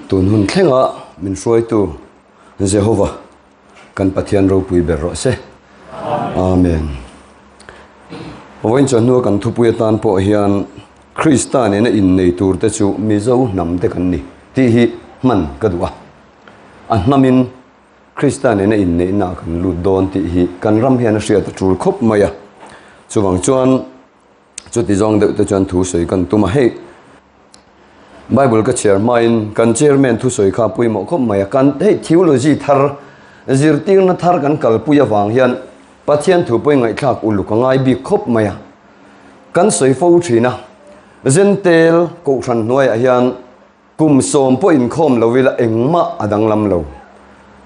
Tun hun thlenga min hruaitu Jehova kan Pathian ropui ber rawh se. Amen. Vawiin chuan hnua kan thupui atan pawh hian Krista nena innei turte chu Mizo hnam te kan ni tih hi hman ka duh a. A hnamin Krista nena inneihna ah kan lut dawn tih hi kan ram hian a hriat a tul khawp mai a. Chuvang chuan chuti zawng deuh te chuan thu sawi kan tum a. Hei Bible ka chhiar hmain kan chairman thusawi kha pawimawh khawp mai a. Kan hei theology thar zirtirna thar kan kalpui avang hian Pathian thu pawhin ngaihthlak uluk a ngai bik khawp mai a. Kan sawi fo thin a, Zentel kohhran hnuaiah hian Kum sawm pawh inkhawm lo ila engmah a danglam lo.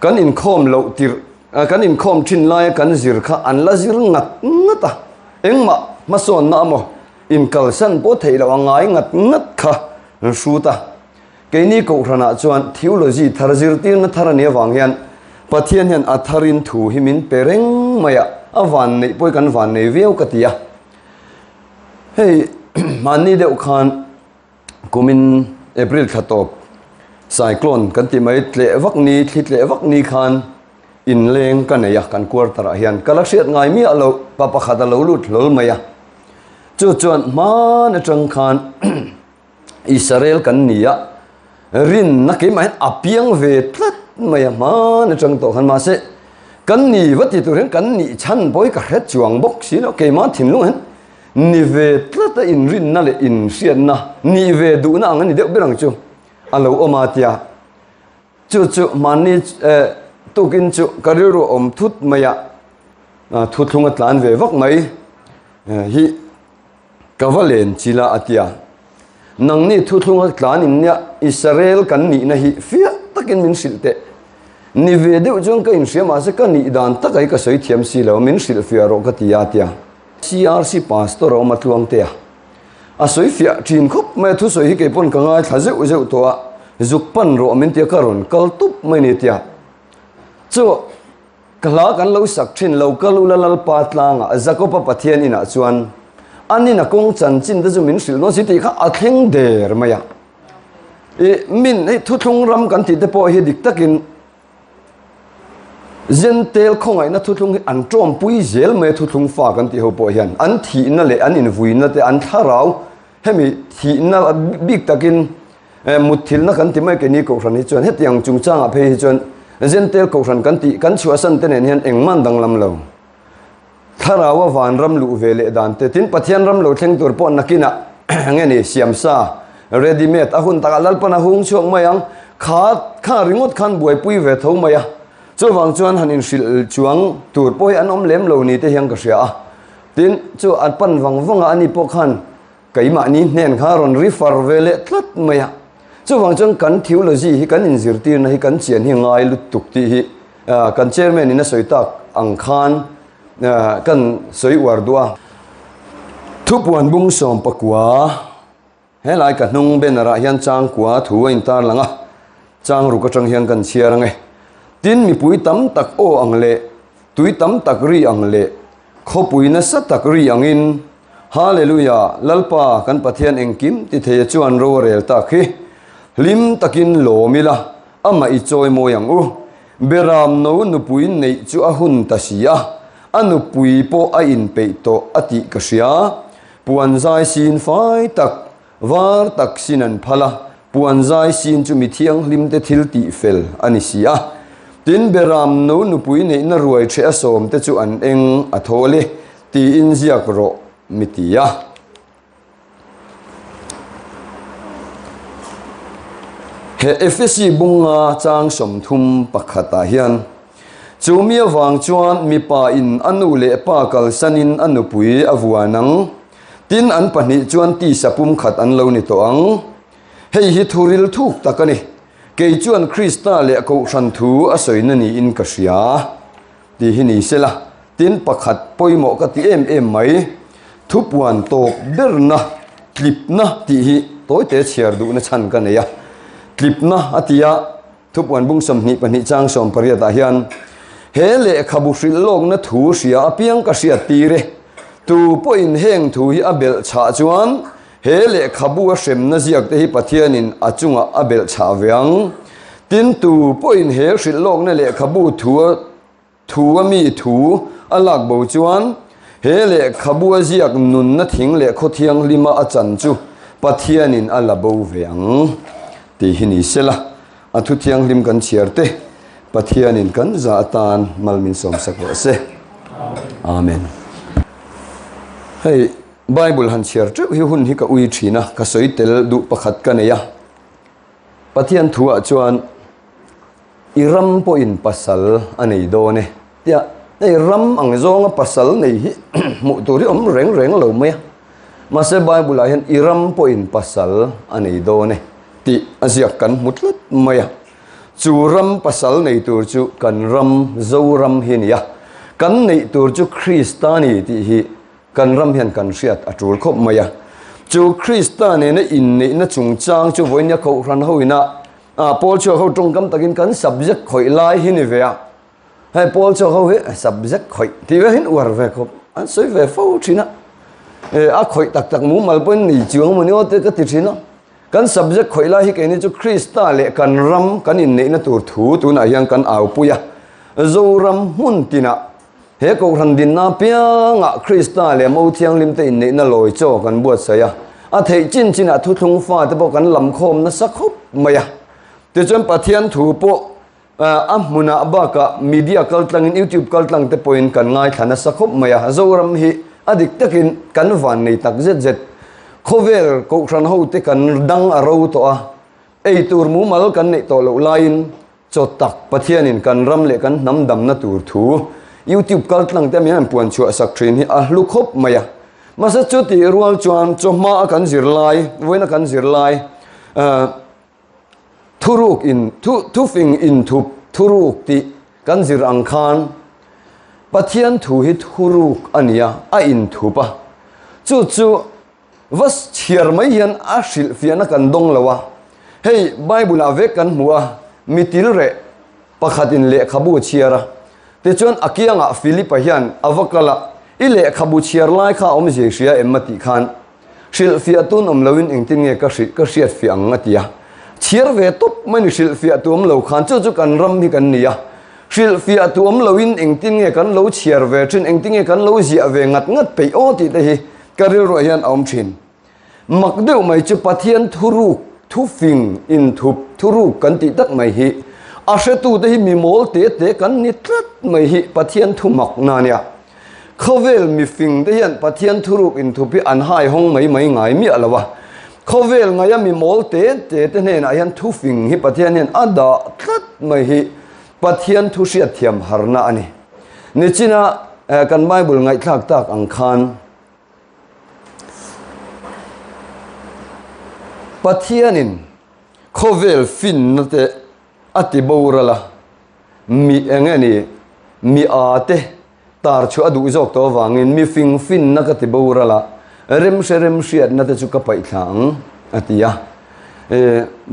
Kan inkhawm loh tirh, kan inkhawm thin laia kan zir kha an la zir ngat ngat a, engmah hmasawnna amaw inkalsan pawh theih loh a ngai ngat ngat kha an hrut a. Keini Kohhranah chuan theology thar zirtirna thar a nih avang hian Pathian hian a tharin thu hi min pe reng mai a, a vanneih pawh hi kan vannei viau ka ti a. Hei hmanni deuh khan Kumin April thla tawp cyclone kan tih mai tleh vak ni, thli tleh vak ni khan inleng ka nei a, kan quarter ah hian ka la hriat ngai miah loh pa pakhat a lo lut hlawl mai a. Chu chuan hman atang khan Israel kan ni a, rinna keimah hian a piang ve tlat mai a hman atang tawh khan mahse kan ni va ti tur hian kan nih chhan pawh hi ka hre chuang bawk si lo keimah thinlung hian Ni ve tlata inrinna leh inhriatna, nih ve duhna ang a ni deuh ber ang chu a lo awm a tia. Chu chu mahni tukin chu ka rilru awm thut mai a, thuthlung a tlan ve vak mai hi ka va len chila a tia. Nangni thuthlung a tlan in nia Israel kan nihna hi fiah takin min hrilh teh. Ni ve deuh chuan ka inhria mahse ka nih dan taka hi ka sawi thiam si lo, min hrilh fiah rawh ka ti a tia. CRC Pastor a awm a Tluangtea. A sawi fiah thin khawp mai a, thusawi hi kei pawn ka ngaithla zeuh zeuh tawh a, zuk pan rawh min tia ka rawn kal tup mai ni tia. Chu ka hla kan lo sak thin lo kal ula Lalpa tlangah Jakoba Pathian inah chuan an ina kawng chanchin te chu min hrilh dawn si tih kha a thleng der mai a. I min hei thuthlung ram kan tih te pawh hi dik takin Zentel khawngaihna thuthlung hi an tawmpui zel mai a thuthlung fa kan tih ho pawh hian an thihna leh an invuina te an thlarau hemi thihna bik takin mutthilna kan ti mai keini kohhran hi chuan hetiang chungchangah phei hi chuan Zentel kohhran kan tih kan chhuahsan te nen hian engmah an danglam lo. Thlarau a vanram luh ve leh dan te tin Pathian ram lo thleng tur pawh nakinah nge ni siamsa ready made a hun takah Lalpan a hung chhuak mai ang kha kha ringawt khan buaipui ve tho mai a chuvang chuan han inhrilh chuang tur pawh hi an awm lem lo ni te hian ka hria a tin chu an pan vang vang a ani pawh khan keimahni hnen kha rawn refer ve leh tlat mai a chuvang chuan kan theology hi kan inzirtirna hi kan chian hi ngai lutuk tih hi Kan chairman in a sawi tak ang khan kan sawi uar duh a. Thupuan bung sawm pakua helai ka hnung banner ah hian changkua thu a intar lang a, chang ruk atang hian kan chhiar ang e. Tin mipui tam tak aw ang leh tui tam tak ri ang leh khawpui nasa tak ri angin Hallelujah Lalpa kan Pathian engkim ti thei a chuan ro a rel tak hi hlim takin lawm ila Amah i chawi mawi ang u. Beram no nupui neih chu a hun ta si a, a nupui pawh a inpeih tawh a tih ka hria. Puan zai sin fai tak, var tak sin an phal a, puan zai sin chu mi thianghlimte thil tih fel a ni si a. Tin, Beram no nupui neihna ruai ṭheh a sawmte chu an eng a thawl e, tiin ziak rawh mi ti a. He Efesi bunga chang 31 ah hian chu mi avang chuan mipa in a nu leh pa kalsanin a nupui a vuan ang, tin an pahnih chuan tisa pumkhat an lo ni tawh ang. Hei hi thuril thuk tak a ni. Kei chuan Krista leh Kohhran thu a sawina niin ka hria. Tih hi ni sela, tin pakhat pawimawh ka ti em em mai, thupuan tawp berna, tlipna tih hi tawite chhiar duhna chhan ka nei a. Tlipna a ti a, thupuan bung 22 chang 18 ah hian, He lehkhabu hrilh lawkna thu hria apiang ka hriat tir e, tu pawhin heng thu hi a belh chhah chuan He lehkhabu a hremna ziak te hi Pathianin a chungah a belh chhah ve ang. Tin, tu pawhin he hrilhlawkna lehkhabu thu a thu a mi thu a lak bo chuan he lehkhabu a ziak nunna thing leh khaw thianghlima a chan chu Pathianin a la bo ve ang tih hi ni sela, a thu thianghlim kan chhiar te Pathianin kan za atan mal min sawmsak rawh se. Amen. Hei Bible han chhiar teuh hi hun hi ka ui thin a, ka sawi tel duh pakhat ka nei a. Pathian thuah chuan I ram pawhin pasal a nei dawn e tia hei ram ang zawnga pasal nei hi hmuh tur hi awm reng reng lo mai a. Mahse Bible ah hian i ram pawhin pasal a nei dawn e tih a ziak kan hmu tlat mai a. Chu ram pasal nei tur chu kan ram Zoram hi a ni a. Kan neih tur chu Krista a ni tih hi kan ram hian kan hriat a tul khawp mai a. Chu Krista nena inneihna chungchang chu vawinia Kohhran hoina A pawl chhuak ho tawngkam takin kan subject khawih lai hi ni ve a, hei pawl chhuak ho hi subject khawih tih ve hian uar ve khawp an sawi ve fo thin a, e a khawih tak tak mumal pawhin nei chuang maw ni aw te ka ti thin a, kan subject khawih lai hi keini chu Krista leh kan ram kan inneihna tur thu tunah hian kan aupui a, Zoram hmun tinah he Kohhran dinna apiangah Krista leh Mo Thianghlim te inneihna lawi chaw kan buatsaih a, a theih chin chinah thuthlung fate pawh kan lam khawm nasa khawp mai a. Tichuan Pathian thu pawh a hmunah bakah media kaltlangin YouTube kaltlang te pawhin kan ngaithla nasa khawp mai a. Zoram hi a dik takin kan van nei tak zet zet. Khawvel Kohhran hote kan dang a ro tawh a, eitur mumal kan neih tawh loh laiin Chaw tak Pathianin kan ram leh kan hnam damna tur thu YouTube kaltlang te min han puan chhuah sak thin hi a hlu khawp mai a. Mahse chutih rual chuan chawhma a kan zir lai, vawiina kan zir lai thuruk in thu thufing inthup thuruk tih kan zir ang khan Pathian thu hi thuruk a ni a, a inthup a. Chu chu Va chhiar mai hian a hrilhfiahna kan dawng lo a, hei Bible ah vek kan hmu a, mi til reh pakhatin lehkhabu a chhiar a, tichuan a kiangah Philip-a hian a va kal a, i lehkhabu chhiar lai kha a awmzia i hria em a tih khan hrilhfiah tun awm loin engtin nge ka hrilh ka hriatfiah ang a ti a, chhiar ve tawp mai ni hrilhfiah tu awm lo khan chu chu kan ram hi kan ni a, hrilhfiah tu awm loin engtin nge kan lo chhiar ve thin engtin nge kan lo ziah ve ngat ngat peih aw tih te hi Ka rilruah hian a awm thin. Mak deuh mai chu Pathian thuruk, thufing, inthup, thuruk kan tih tak mai hi a hretute hi mi mawl te te kan ni tlat mai hi Pathian thu makna a nia. Khawvel mifing te hian Pathian thuruk inthup hi an hai hawng mai mai ngai miah lo a. Khawvel ngaia mi mawl te te te hnenah hian thufing hi Pathian hian a dah tlat mai hi Pathian thu hriatthiam harna a ni. Nichina kan Bible ngaihthlak tak ang khan Pathianin khawvel finna te a ti boral a, mi eng nge ni, mi a te tar chhuah a duh zawk tawh avangin mi fing finna ka ti boral a, remhre remhriatna te chu ka paih thla ang a ti a.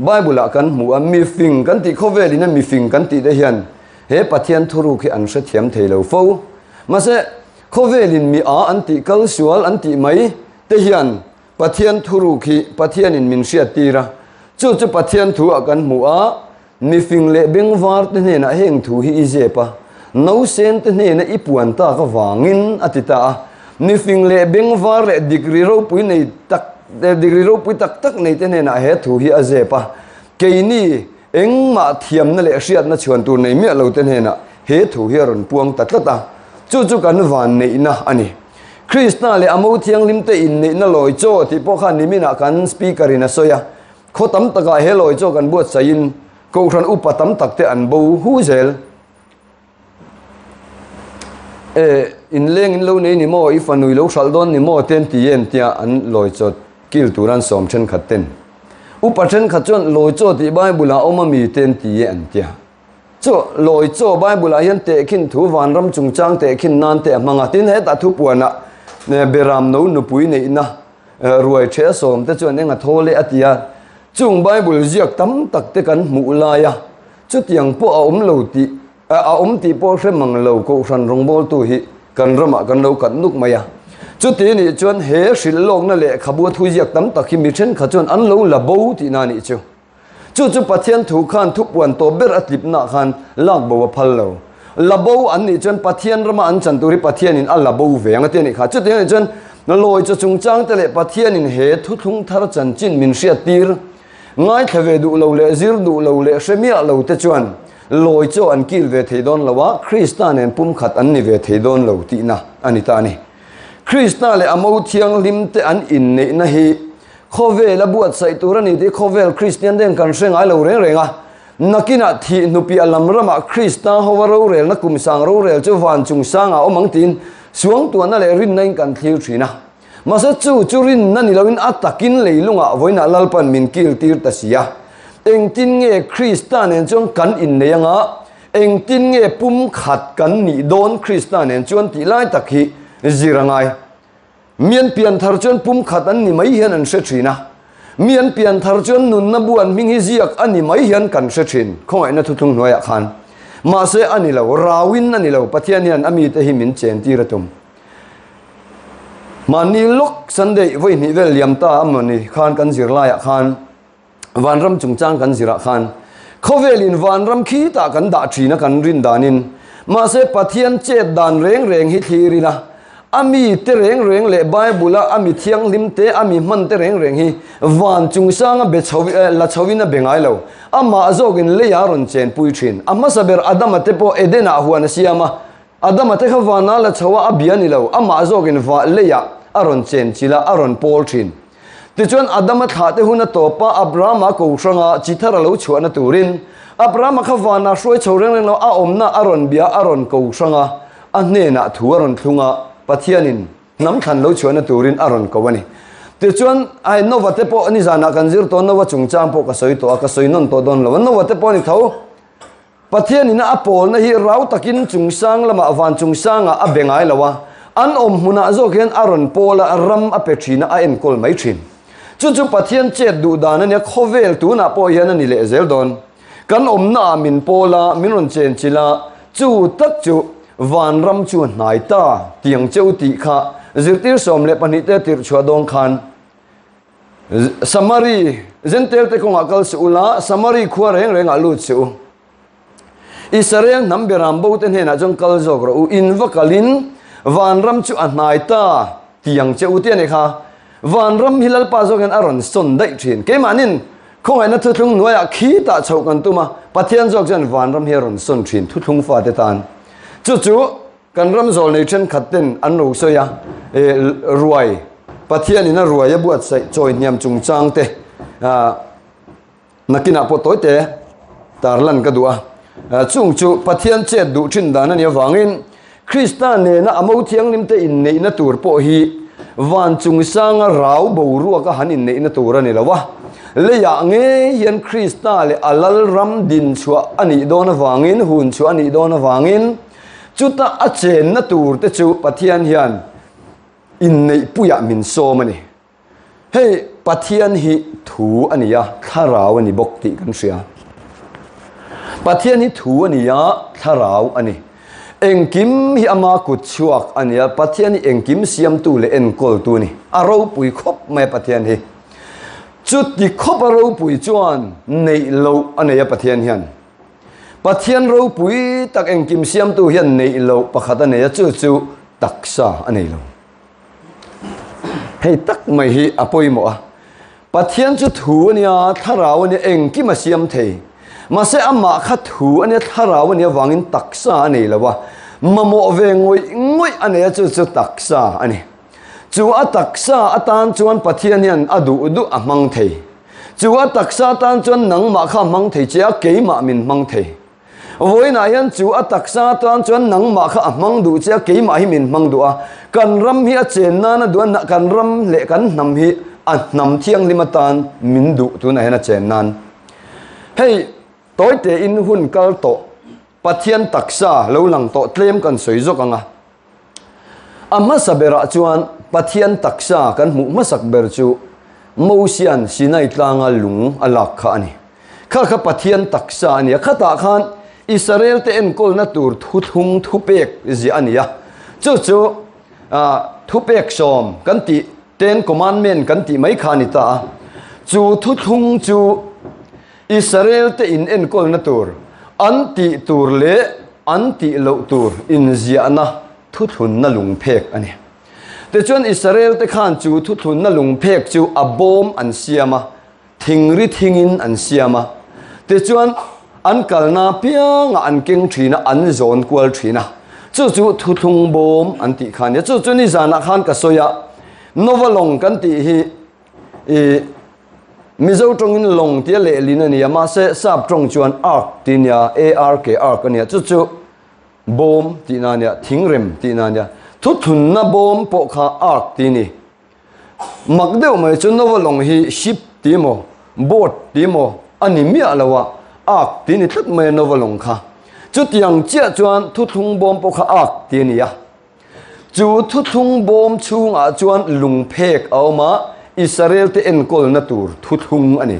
Bible ah kan hmu a, mi fing kan tih khawvelin a mi fing kan tih te hian He Pathian thuruk hi an hrethiam thei lo fo. Mahse, khawvelin mi a an tih kal sual an tih mai te hian Pathian thuruk hi Pathianin min hriattir a. Chu chu Pathian thu ah kan hmu a, mifing leh bengvar te hnenah heng thu hi i zep a, nausen te hnena i puan tak avangin a ti ta a. Mifing leh bengvar leh degree ropui nei tak degree ropui tak tak nei te hnenah he thu hi a zep a. Keini Engmah thiamna leh hriatna chhuan tur nei miah lote hnenah he thu hi a rawn puang ta tlat a, chu chu kan vanneihna a ni. Krista leh a mo thianghlimte inneihna lawi chaw tih pawh khan niminah kan Speaker in a sawi a, khaw tam takah he lawi chaw kan buatsaihin Kohhran upa tam takte an bo hu zel. E, inleng in lo nei ni maw, i fanui lo hralh dawn ni maw te an ti em tia an lawi chaw kil tur an sawm thenkhat ten. Upa thenkhat chuan lawi chaw tih Bible ah awm ami te an ti e an tia. Chu lawi chaw Bible ah hian tehkhin thu vanram chungchang tehkhin nan te a hmang a, tin hetah thupuanah beram no nupui neihna ruai the a sawm te chuan eng a thaw leh a ti a. Chung Bible ziak tam tak te kan hmuh lai a, Chutiang pawh a awm lo tih a awm tih pawh hre mang lo Kohhran rawngbawltu hi kan ramah kan lo kat nuk mai a. Chuti nih chuan he hrilh lawkna lehkhabu a thuziak tam tak hi mi thenkhat chuan an lo la bo tihna a nih chu. Chu chu Pathian thu khan thupuan tawp ber a tlipnaah khan lak bo a phal lo. La bo an nih chuan Pathian rama an chan tur hi Pathianin a la bo ve ang a ti a nih kha. Chutiang a nih chuan lawi chaw chungchangte leh Pathianin he thuthlung thar chanchin min hriattir ngaithla ve duh lo leh zir duh lo leh hre miah lo te chuan lawi chaw an kil ve thei dawn lo a, Krista nen pumkhat an ni ve thei dawn lo tihna a ni ta a ni. Krista leh a mo thianghlimte an inneihna hi Khawvel a buatsaih tur a ni tih khawvel Kristian ten kan hre ngai lo reng reng a. Nakinah thih hnupiah lam ramah Krista hova rorelna kum sang rorel chu van chung sangah awm ang tiin suangtuahna leh rinna in kan thlir thin a. Mahse chu chu rinna ni loin a takin leilungah vawiinah Lalpan min kil tir ta si a. Engtin nge Krista nen chuan kan innei anga engtin nge pumkhat kan nih dawn Krista nen chuan tih lai tak hi zir a ngai. Mi an pian thar chuan pumkhat an ni mai hian an hre thin a, mi an pian thar chuan nunna bu an hming hi ziak a ni mai hian kan hre thin, khawngaihna thuthlung hnuaiah khan. Mahse a ni lo, rauin a ni lo, Pathian hian a mite hi min chentir a tum. Mahni lawk Sunday vawi hnih vel liam ta a mawni khan kan zirlaiah khan Vanram chungchang kan zirah khan khawvelin vanram khitah kan dah thin a kan rin danin mahse Pathian chet dan reng reng hi thlir ila a mi te reng reng leh Bible a a mi thianghlim te a mi hman te reng reng hi van chungsanga be chho la chhoin a be ngai lo amah zawkin leiah a rawn chenpui thin a hmasa ber Adama te pawh Edenah huan a siam a Adama te kha vana la chho a a bia ni lo amah zawkin va leiah a rawn chenchilh a a rawn pawl thin. Tichuan Adama thlah te hun a tawp a, Abrahama ko hranga chi thar a lo chhuahna turin Abrahama kha vana hruai chho reng reng lo a awmna a rawn bia a rawn ko hranga a hnenah thu a rawn thlung a, Pathianin hnam thlan lo chhuahna turin a rawn ko a ni. Tichuan ai Nova te pawh nizanah kan zir tawh Nova chungchang pawh ka sawi tawh a, ka sawi nawn tawh dawn lo a, Nova te pawh a ni tho. Pathianin a pawlna hi rau takin chungsang lamah van chungsangah a be ngai lo a, an awm hmunah zawk hian a rawn pawl a, ram a pe thin a, a enkawl mai thin. Chu chu Pathian chet duh dan a nia, khawvel tunah pawh hian a ni leh zel dawn. Kan awmnaah min pawl a, min rawn chenchilh a, chu tak chu vanram chu a hnai ta tiang cheu tih kha zirtir 12 te tirhchhuah dawn khan Samari, Jentail te kawngah kal suh ula, Samari khua reng rengah lut suh u. Israel hnam beram bo te hnenah chuan kal zawk rawh u, in va kalin vanram chu a hnai ta tiang che u tia nih kha. Vanram hi Lalpa zawk hian a rawn sawn daih thin. Keimahnin khawngaihna thuthlung hnuaiah khitah chhoh kan tum a, Pathian zawk chuan vanram hi a rawn sawn thin thuthlung fate tan. Chu chu Kan ram zawl nei thenkhat ten an ro sawi a, ruai, Pathianin a ruai a buatsaih chawi hniam chungchang te nakinah pawh tawi te tarlan ka duh a. Chung chu Pathian chet duh thin dan a nih avangin Krista nena a mo thianghlim te inneihna tur pawh hi van chungsanga rau boruaka han inneihna tur a ni lo a. Leiah ngei hian Krista leh a Lalram dinchhuah a nih dawn avangin, hunchhuah a nih dawn avangin, Chuta a chenna tur te chu Pathian hian inneihpuiah min sawm a ni. Hei Pathian hi thu a ni a, thlarau a ni bawk tih kan hria. Pathian hi thu a ni a, thlarau a ni. Engkim hi ama kut chhuak a ni a, Pathian hi engkim siamtu leh enkawltu a ni. A ropui khawp mai a Pathian hi. Chuti khawp a ropui chuan neih loh a nei a Pathian hian. Pathian ropui tak engkim siamtu hian neih loh pakhat a nei a, chu chu taksa a nei lo. Hei tak mai hi a pawimawh a. Pathian chu thu a nia, thlarau a nia, engkim a siam thei. Mahse amah kha thu a nia, thlarau a nia vangin taksa a nei lo a. Mamawh ve ngawih ngawih a nei a, chu chu taksa a ni. Chu a taksa atan chuan Pathian hian a duh duh a hmang thei. Chu a taksa atan chuan nangmah kha hmang thei che a, keimah min hmang thei. Vawiinah hian chu a taksa atan chuan nangmah kha a hmang duh che a, keimah hi min hmang duh a. Kan ram hi a chen nan a duh a, kan ram leh kan hnam hi a hnam thianghlim atan min duh tunah hian a chen nan. Hei tawi tein hun kal tawh Pathian taksa lo lang tawh tlem kan sawi zawk ang a. A hmasa berah chuan Pathian taksa kan hmuh hmasak ber chu Mosia'n Sinai tlanga lung a lak kha a ni. Kha kha Pathian taksa a ni a, khatah khan Israelte enkawlna tur thuthlung thupek ziah a ni a. Chu chu. Thupek Sawm kan tih, Ten Commandment kan tih mai kha a ni ta a. Chu thuthlung chu Israel-te in enkawlna tur, an tih tur leh an tih loh tur inziahna thuthlunna lungphek a ni. Tichuan Israel-te khan chu thuthlunna lungphek chu a bawm an siam a, Thingri thingin an siam a, tichuan an kalna piangah an keng thin a, an zawn kual thin a. Chu chu thuthlung bawm an tih kha a nia. Chu chu nizanah khan ka sawi a, Nova lawng kan tih hi i Mizo tawngin lawng tia lehlin a ni a, mahse sap tawng chuan ark tih a nia, A-R-K, ark a nia. Chu chu bawm tihna a nia, thingrem tihna a nia. Thuthlunna bawm pawh kha ark tih a ni. Mak deuh mai chu Nova lawng hi ship ti emaw boat ti emaw a ni miah lo a, ark ti ni tlat mai a Nova lawng kha. Chutiang chiah chuan thuthlung bawm pawh kha ark ti a ni a. Chu thuthlung bawm chhungah chuan lungphek a awm a, Israel te enkawlna tur thuthlung a ni,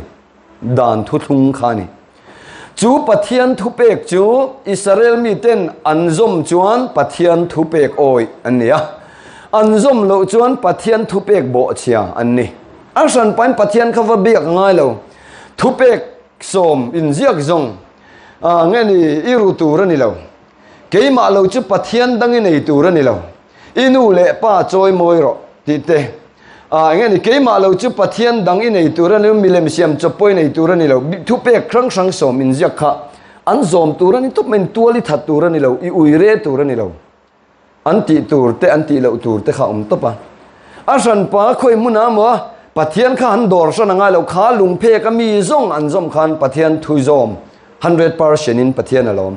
dan thuthlung kha a ni. Chu Pathian thupek chu Israel miten an zawm chuan Pathian thupek awih an ni a, an zawm loh chuan Pathian thupek bawhchhia an ni. A hranpain Pathian kha va biak ngai lo. Thupek sawm inziak zawng nge ni i ru tur a ni lo. Keimah lo chu Pathian dang i nei tur a ni lo. I nu leh pa chawi mawi rawh tih te. Ah enge ni keimah lo chu Pathian dang i nei tur a ni lo, milem siam chawp pawh i nei tur a ni lo, thupek hrang hrang sawm inziak kha an zawm tur a ni tawp mai, tual i that tur a ni lo, i ui re tur a ni lo. An tih tur te an tih loh tur te kha awm tawp a. A hranpa khawi hmunah maw Pathian kha an dawr hran a ngai lo, kha lungphek a mi zawng an zawm khan Pathian thu zawm 100% in Pathian a lawm.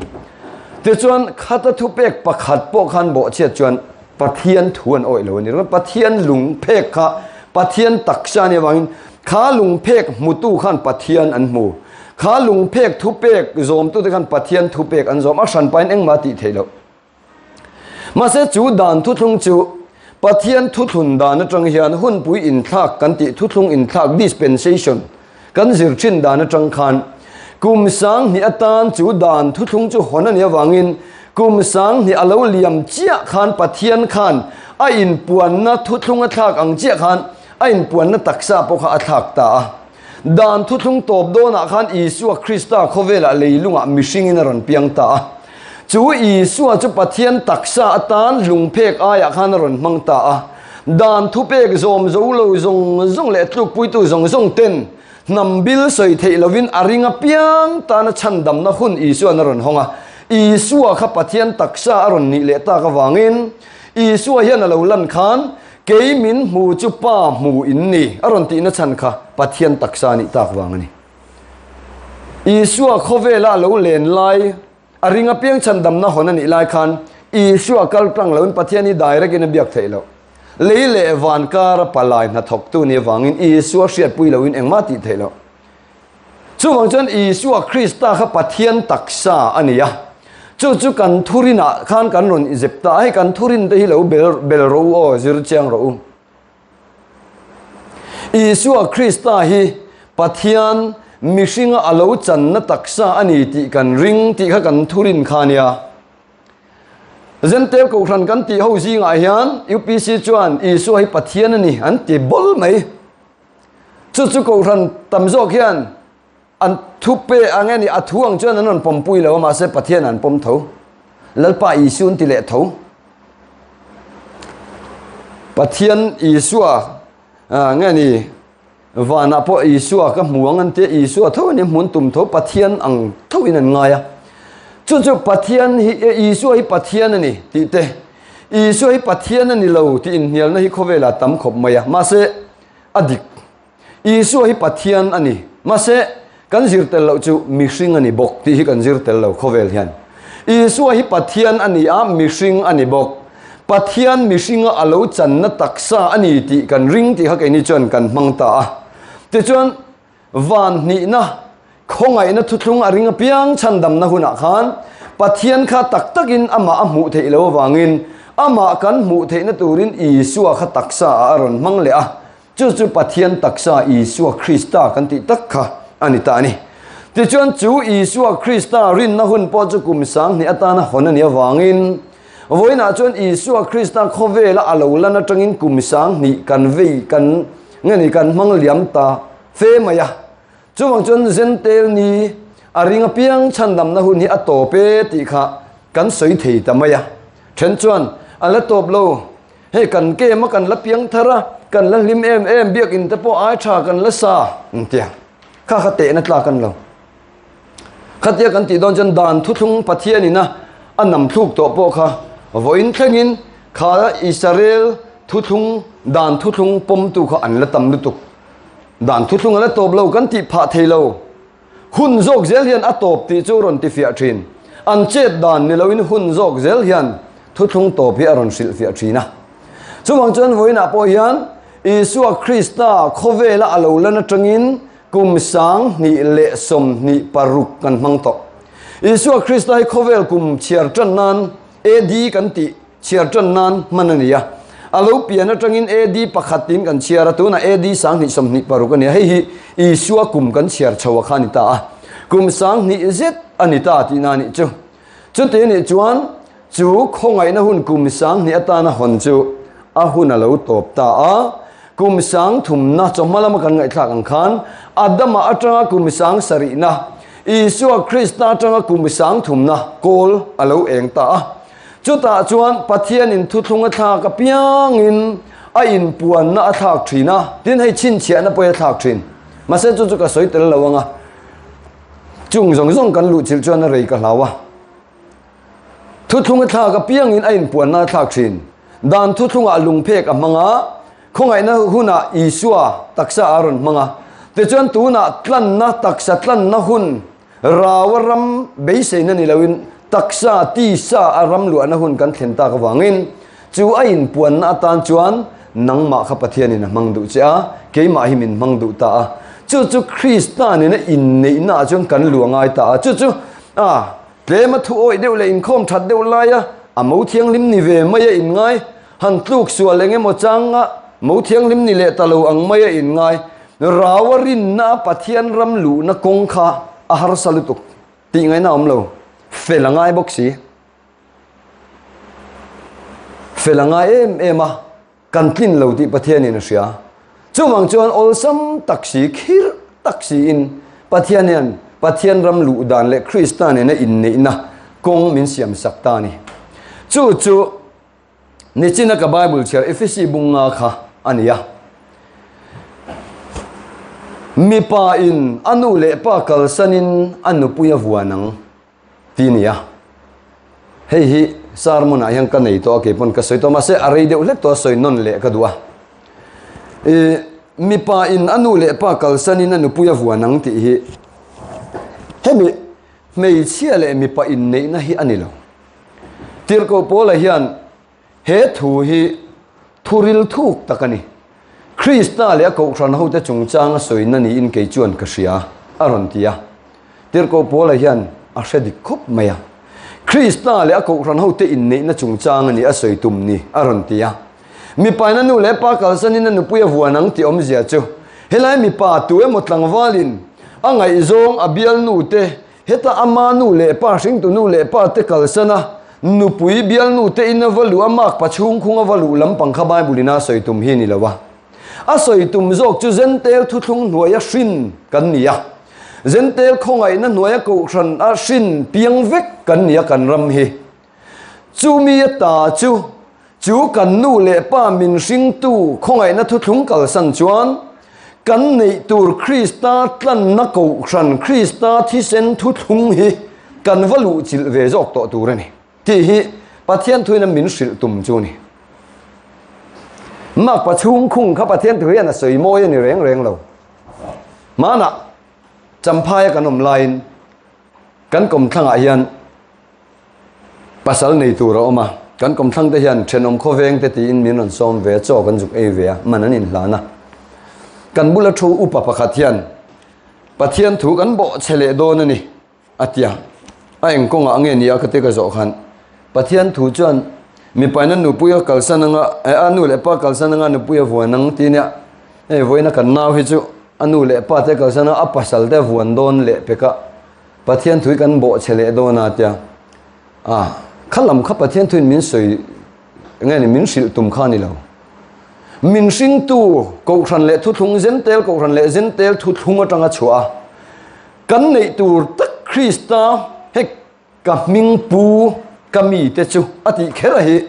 Tichuan khata thupek pakhat pawh khan bawhchhiat chuan Pathian thu an awih lo a ni. Pathian lungphek kha Pathian taksa a nih avangin kha lungphek hmutu khan Pathian an hmu. Kha lungphek thupek zawmtute khan Pathian thupek an zawm. A hranpain engmah tih theih loh. Mahse chu dan thuthlung chu Pathian thuthlun dan atang hian hunpui inthlak kan tih thuthlung inthlak dispensation kan zir thin dan atang khan kum sang hnih atan chu dan thuthlung chu hawn a nih avangin kum sang hnih a lo liam chiah khan Pathian khan a inpuanna thuthlung a thlak ang chiah khan a inpuanna taksa pawh kha a thlak ta a. Dan thuthlung tawp dawnah khan Isua Krista khawvelah leilungah mihringin a rawn piang ta a. Chu Isua chu Pathian taksa atan lungphek aiah khan a rawn hmang ta a. Dan thupek zawm zo lo zawng zawng leh tlukpuitu zawng zawng ten hnam bil sawi theih lovin a ring apiang tana chhandamna hun Isua'n a rawn hawng a. Isua kha Pathian taksa a rawn nih leh tak avangin Isua hian a lo lan khan Kei min hmu chu Pa hmu in ni, a rawn tihna chhan kha Pathian taksa nih tak vang a ni. Isua khawvela a lo len lai, a ring apiang chhandamna hawn a nih lai khan Isua kal tlang loin Pathian hi direct in a biak theih loh. Lei leh van kara palai hnathawktu nih avangin Isua hriatpui loin engmah tih theih loh. Chuvang chuan Isua Krista kha Pathian taksa a ni a, chu chu kan thurinah khan kan rawn zep ta a, hei kan thurin te hi lo bel bel rawh u aw, zir chiang rawh u. Isua Krista hi Pathian mihringa a lo channa taksa a ni tih kan ring tih kha kan thurin kha a nia. Zentel Kohhran kan tih ho zingah hian UPC chuan Isua hi Pathian a ni an ti bawl mai. Chu chu Kohhran tam zawk hian an thu pe ang e ni, a thu ang chuan an rawn pawmpui lo a, mahse Pathian an pawm tho. Lalpa Isu an ti leh tho. Pathian Isua nge ni vanah pawh Isua ka hmu ang an tia, Isua tho ani hmun tum tho, Pathian ang tho in an ngai a. Chu chu Pathian hi Isua hi Pathian a ni tih te, Isua hi Pathian a ni lo tih inhnialna hi khawvelah tam khawp mai a, mahse a dik. Isua hi Pathian a ni, mahse kan zir tel loh chu mihring a ni bawk tih hi kan zir tel lo khawvel hian. Isua hi Pathian a ni a, mihring a ni bawk. Pathian mihringa a lo channa taksa a ni tih kan ring tih kha keini chuan kan hmang ta a. Tichuan, Van hnihna, khawngaihna thuthlung a ring apiang chhandamna hunah khan Pathian kha tak takin amah a hmuh theih loh avangin amah kan hmuh theihna turin Isua kha taksa ah a rawn hmang leh a, chu chu Pathian taksa Isua Krista kan tih tak kha a ni ta a ni. Tichuan chu Isua Krista rinna hun pawh chu kum 2000 atana hawn a nih avangin Vawiinah chuan Isua Krista khawvela a lo lan atangin kum 2000 kan vei kan nge ni kan hmang liam ta fe mai a. Chuvang chuan Zentel ni a ring apiang chhandamna hun hi a tawp e tih kha kan sawi thei ta mai a. Then chuan a la tawp lo. Hei kan kem a kan la piang thar a, kan la hlim em em biakin te pawh ai tha kan la sa an ti a. Kha kha tehna tlak an lo. Khatia kan tih dawn chuan dan thuthlung Pathian ina a nam thluk tawh pawh kha vawiin thlengin kha Israel thuthlung dan thuthlung pawmtu kha an la tam lutuk. Dan thuthlung a la tawp lo kan tih phah thei lo. Hun zawk zel hian a tawp tih chu rawn tifiah thin. An chet dan ni loin hun zawk zel hian thuthlung tawp hi a rawn hrilhfiah thin a. Chuvang chuan vawiinah pawh hian Isua Krista khawvela a lo lan atangin kum 2026 kan hmang tawh. Isua Krista hi khawvel kum chhiar tan nan AD kan tih chhiar tan nan hman a ni a. A lo pian atangin AD pakhat tiin kan chhiar a, tunah AD 2026 a ni a. Hei hi Isua kum kan chhiar chho a kha a ni ta a. Kum 2000 zet a ni ta tihna a nih chu. Chuti a nih chuan chu khawngaihna hun kum 2000 atana hawn chu a hun a lo tawp ta a. Kum 3000na chawhma lama kan ngaihthlak ang khan Adama atanga kum 7000na Isua Krista atanga kum 3000na kawl a lo eng ta a. Chutah chuan Pathianin thuthlung a thlak apiangin a inpuanna a thlak thin a, tin hei chhinchhiahna pawh hi a thlak thin. Mahse chu chu ka sawi tel lo ang a. Chung zawng zawng kan luh chilh chuan a rei ka hlau a. Thuthlung a thlak apiangin a inpuanna a thlak thin. Dan thuthlungah lungphek a hmang a, khawngaihna hunah Isua taksa a rawn hmang a. Tichuan tunah tlanna taksa tlanna hun Raua ram beiseina ni loin taksa tisa a ram luahna hun kan thlen tak avangin chu a inpuanna atan chuan nangmah kha Pathianin a hmang duh che a, keimah hi min hmang duh ta a. Chu chu Krista nena inneihna ah chuan kan luah ngai ta a. Chu chu a tlema thu awih deuh leh inkhawm that deuh laia a mo thianghlim ni ve mai a inngai, han tluk sual eng emaw changa mo thianghlim ni leh ta lo ang mai a inngai. Raua rinna a Pathian ram luhna kawng kha a harsa lutuk tih ngaihna a awm lo. Fel a ngai bawk si. Fel a ngai em em a, kan tlin lo tih Pathianin a hria. Chuvang chuan awlsam tak si, khirh tak siin Pathian hian Pathian ram luh dan leh Krista nena inneihna kawng min siam sak ta a ni. Chu chu Nichina ka Bible chhiar Efesi bunga kha a ni a. Mipa in a nu leh pa kalsanin a nupui a vuan ang ti ni a. Hei hi sermon ah hian ka nei tawh a, kei pawn ka sawi tawh mahse a rei deuh hlek tawh a sawi nawn leh ka duh a. I mipa in a nu leh pa kalsanin a nupui a vuan ang tih hi hemi hmeichhia leh mipa inneihna hi a ni lo. Tirhkoh Paula hian he thu hi thuril thuk tak a ni. Krista leh a kohhran hote chungchang a sawina niin kei chuan ka hria, a rawn ti a. Tirhkoh Paula hian a hre dik khawp mai a. Krista leh a kohhran hote inneihna chungchang a ni a sawi tum ni, a rawn ti a. Mipaina nu leh pa kalsanin a nupui a vuan ang tih awmzia chu helai mipa tu emaw tlangvalin a ngaihzawng a bialnu te Heta ama nu leh pa hringtu nu leh pa te kalsan a, nupui bialnu te in a va luh a, mak pa chhungkhung a va luh lampang kha Bible in a sawi tum hi ni lo a. A sawi tum zawk chu Zentel thuthlung hnuaia hrin kan ni a. Zentel khawngaihna hnuaia kohhran a hrin piang vek kan ni a kan ram hi. Chumi a ta chu Chu kan nu leh pa min hringtu khawngaihna thuthlung kalsan chuan kan neih tur Krista tlanna kohhran Krista thisen thuthlung hi kan va luh chilh ve zawk tawh tur a ni tih hi Pathian thuin a min hrilh tum chu a ni. Makpa chhungkhung kha Pathian thu hian a sawi mawi a ni reng reng lo. Hmanah Champhaia kan awm laiin kan kawmthlangah hian Pasal nei tur a awm a, kan kawmthlang te hian thenawm khawveng te tiin min rawn sawm ve a, chaw kan zuk ei ve a, man an inhlan a. Kan bula thu upa pakhat hian, Pathian thu kan bawh che leh dawn a ni, a ti a. A eng kawngah nge ni a ka ti ka zawh khan, Pathian thu chuan mipaina nupui a kalsan anga, a nu leh pa kalsan anga nupui a vuan ang ti nia, hei vawiina kan nau hi chu a nu leh pa te kalsan anga a pasal te a vuan dawn leh pek a, Pathian thui kan bawh che leh dawn a tia a. Kha lam kha Pathian thuin min sawi nge ni min hrilh tum kha a ni lo. Min hringtu Kohhran leh thuthlung Zentel Kohhran leh Zentel thuthlung atanga chhuah a kan neih tur tak Krista hei ka hming pu ka mite chu a tih kher a hi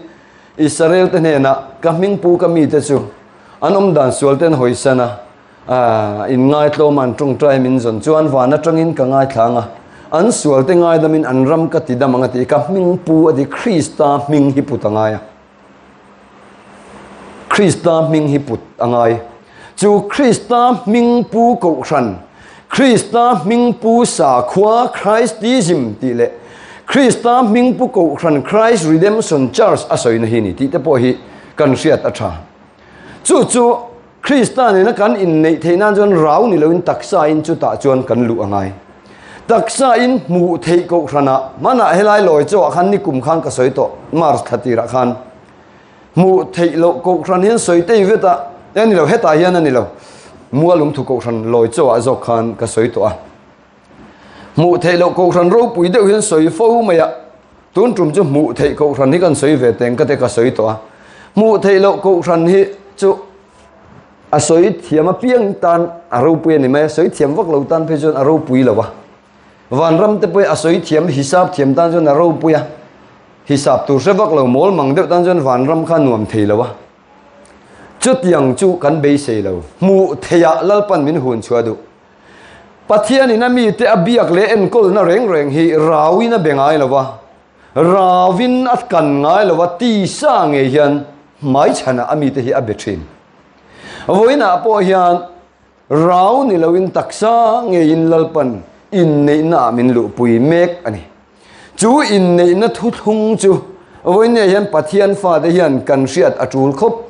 Israel te hnenah ka hming pu ka mite chu an awm dan sual ten hawisan a in ngaitlawm an tawngtai min zawn chuan van atangin ka ngaithla ang a an sual te ngaidamin an ram ka ti dam ang a tih ka hming pu a ti Krista hming hi put a ngai a. Krista hming hi put a ngai. Chu Krista hming pu kohhran, Krista hming pu sakhua Christism tih leh Krista hming pu kohhran Christ Redemption Church a sawina hi ni tih te pawh hi kan hriat a tha. Chu chu Krista nena kan inneih theih nan chuan rau ni loin taksa in chutah chuan kan luh a ngai. Taksa in hmuh theih kohhranah hmanah helai lawi chauhah khan nikum khan ka sawi tawh March thla tirah khan hmuh theih loh kohhran hian sawi tei vet a, e ni lo hetah hian a ni lo Mualungthu kohhran lawi chauhah zawk khan ka sawi tawh a. Hmuh theih loh kohhran ropui deuh hian sawi fo mai a, tun tum chu hmuh theih kohhran hi kan sawi ve teng ka te ka sawi tawh a. Hmuh theih loh kohhran hi chu a sawi thiam apiang tan a ropui a ni mai a, sawi thiam vak lo tan phei chuan a ropui lo a. Vanram te pawh hi a sawi thiam hisap thiam tan chuan a ropui a, hisap tur hre vak lo mawl mang deuh tan chuan vanram kha a nuam thei lo a. Chutiang chu kan beisei lo, hmuh theihah Lalpan min hun chhuah duh. Pathianin a mite a biak leh enkawlna reng reng hi rauin a be ngai lo va, rauin a kan ngai lo va, tisa ngei hian hmaichhanah a mite hi a be thin. Vawiinah pawh hian rau ni loin taksa ngeiin Lalpan inneihnaah min luhpui mek a ni. Chu inneihna thuthlung chu vawiinah hian Pathian fate hian kan hriat a tul khawp.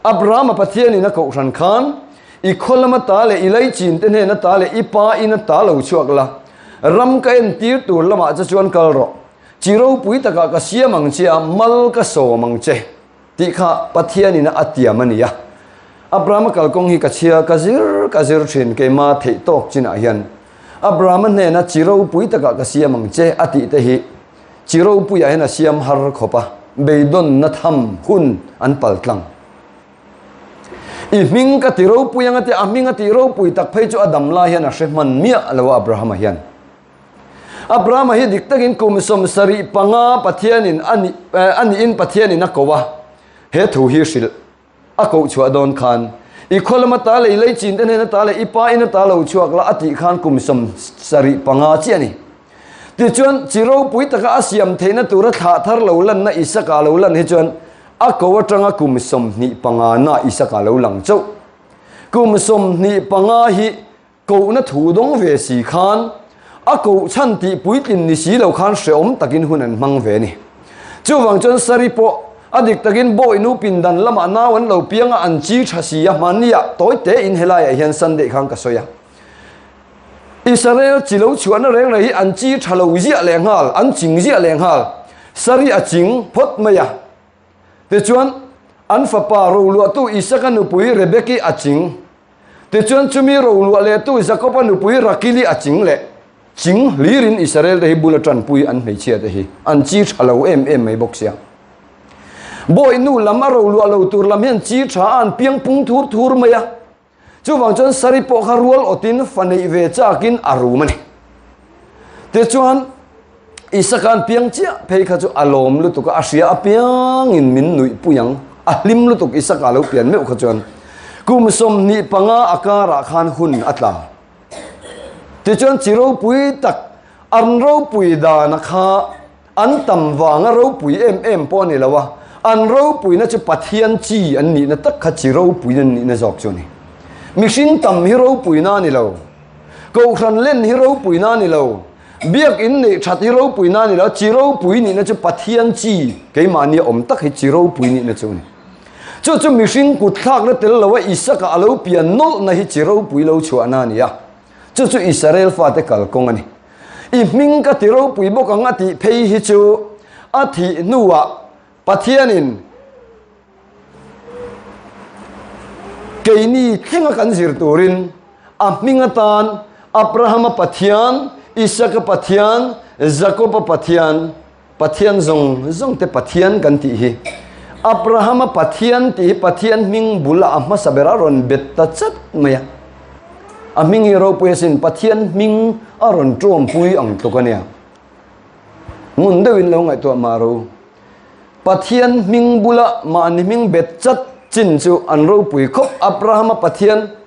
Abrahama Pathianin a kohhran khan, I khaw lama ta leh i leichin te hnena ta leh i pa ina ta lo chhuak la, ram ka entir tur lamah che chuan kal rawh. Chi ropui takah ka siam ang che a, mal ka sawm ang che, tih kha Pathianin a tiam a ni a. Abrahama kalkawng hi ka chhia ka zir ka zir thin keima theih tawk chinah hian. Abrahama hnena chi ropui takah ka siam ang che a tih te hi chi ropuiah hian a siam har khawp a, beidawnna tham hun an pal tlang. I hming ka ti ropui anga tia a hming a tih ropui tak phei chu a dam lai hian a hre hman miah lo a Abrahama hian. Abrahama hi dik takin kum 75 Pathianin a nih a nihin Pathianin a ko a, he thu hi hrilh a koh chhuah dawn khan i khaw lama ta leh i lei chin te hnena ta leh i pa ina ta lo chhuak la a tih khan kum 75 chiah a ni. Tichuan, chi ropui taka a siam theihna tura thlah thar lo lanna Isaka lo lan hi chuan a ko atanga kum 25 na Isaka lo lang chauh. Kum 25 hi kohna thu dawng ve si khan a koh chhan tih puitlin ni si lo khan hreawm takin hun an hmang ve a ni. Chuvang chuan Sari pawh a dik takin bawi nu pindan lamah nau an lo piang a, an chi tha si a, hmania tawi tein helaiah hian Sunday khan ka sawi a. Israel chi lo chhuahna reng reng hi an chi tha lo ziah leh nghal, an ching ziah leh nghal. Sari a ching phawt mai a. Tichuan, an fapa roluahtu Isaka nupui Rebeki a ching. Tichuan, chumi roluah lehtu Jakoba nupui Rakili a ching leh. Ching hlirin Israel te hi bula tanpui an hmeichhia te hi an chi tha lo em em mai bawk sia. Bawi nu lam a roluah lo tur lam hian chi tha a an piang pung thur thur mai a. Chuvang chuan Sari pawh kha rual awtin fa neih ve chakin a rum a ni. Tichuan, Isaka'n piang chiah phei kha chu a lawm lutuk a, a hria apiangin min nuih pui ang. A hlim lutuk Isaka lo pian meuh kha chuan kum 25 a karah khan hun a tla. Tichuan chi ropui tak an ropui dana kha An tam vanga ropui em em pawh a ni lo a, an ropuina chu Pathian chi an nihna tak kha chi ropuina an nihna zawk chu a ni. Mihring tam hi ropuina a ni lo, Kohhran len hi ropuina a ni lo, Biakinn neih that hi ropuina a ni lo, chi ropui nihna chu Pathian chi keimahnia awm tak hi chi ropui nihna chu a ni. Chu chu mihring kutthlakna tel loa Isaka a lo pian nawlhna hi chi ropui lo chhuahna a ni a, chu chu Israel fate kalkawng a ni. I hming ka ti ropui bawk ang a tih phei hi chu a thih hnuah Pathianin keini thlenga kan zir turin a hming atan Abrahama Pathian, Isaka Pathian, Jakoba Pathian. Pathian zawng zawng te Pathian kan tih hi. Abrahama Pathian tih hi Pathian hming bul ah a hmasa ber a rawn bet ta chat mai a. A hming hi ropui asin Pathian hming a rawn tawmpui ang tluk a nia. Ngun deuhin lo ngaihtuah mah ro. Pathian hming bula mahni hming bet chat chin chu an ropui khawp. Abrahama Pathian,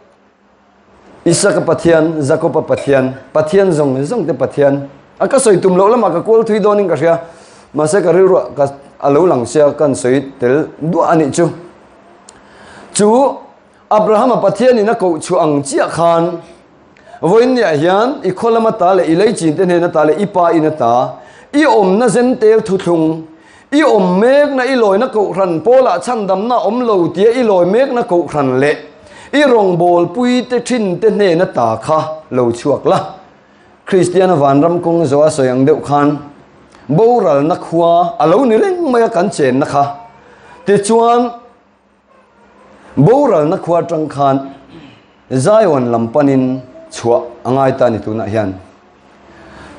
Isaka Pathian, Jakoba Pathian, Pathian zawng zawng te Pathian. A ka sawi tum loh lamah ka kual thui dawnin ka hria. Mahse ka rilruah ka a lo lang sia kan sawi tel duah a nih chu. Chu Abrahama Pathianin a koh chhuah ang chiah khan Vawiinniah hian i khaw lama ta leh i leichin te hnen ata leh i pa in ata i awmna zen tel thuthlung, i awm mekna i lawina kohhran pawlah chhandamna a awm lo tia i lawi mekna kohhran leh i rawngbawlpui te thin te hnen ata kha lo chhuak la. Kristiana vanram kawng zawh a sawi ang deuh khan boralna khua a lo ni reng mai a kan chenna kha. Tichuan. Boralna khua atang khan Zion lam panin chhuah a ngai ta a ni tunah hian.